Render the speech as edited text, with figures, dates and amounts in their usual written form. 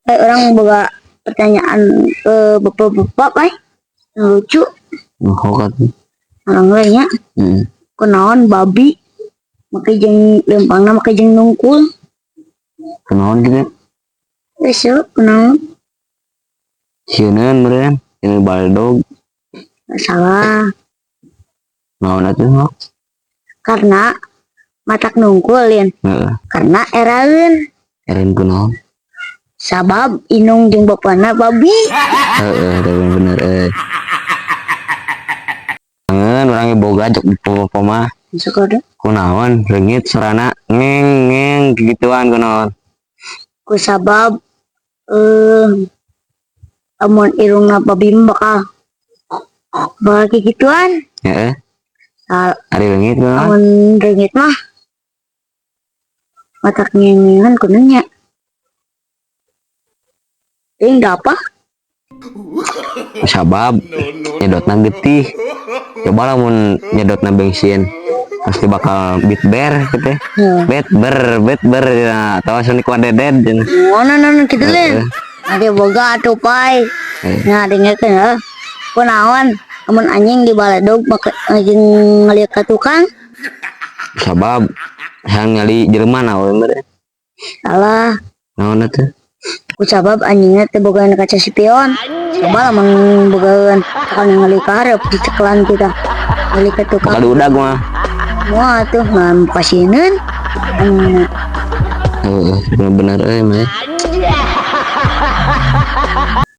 Urang boga pertanyaan ke bapak-bapak, Pai. Yang lucu. Ngokot. Urang we nya. Kunaon babi make jeung leumpangna make jeung nungkul? Kunaon gitu? Geus yeuh, kunaon? Sieun meureun, ini baledog. Salah. Naon atuh ngok? Karena matak nungkul lin. Heeh. Karena eraeun. Eraeun kunaon? Sabab indung jeung bapana babi. Heeh, tapi bener euy. Ngan urang boga jok bapak mah. Masuk ada. Kunaon leungit sorana ngeng ngeng gituan, kunaon? Ku sabab amun irungna babi mah bakal bakal kayak gituan. Heeh. Sal Ari leungit kunaon? Amun reungit mah matak ngengengan kunanya. Teuing da apa? Sabab nyedotna getih. Coba lamun nyedotna bensin pasti bakal bit ber gitu. Heeh. Bet ber bet ber ya, atau Sonic wadeded. Oh, no, no, no, gitu lin. Nanti boga atuh, Pai. Nah, dengarkeun heuh. Kunaon amun anjing di baledog make jeung ngalieu ka tukang? Sabab hayang nyali jelema naon meureun. Salah. Naon atuh? Ku sabab anjingna teh bogaan kaca spion. Coba lamun bogaan tukang ningali ka hareup, dicekelan kita. Ngali ka tukang. Bakal diudag mah. Moal atuh, ngan kasieuneun anjingna. Heeh, bener euy mah.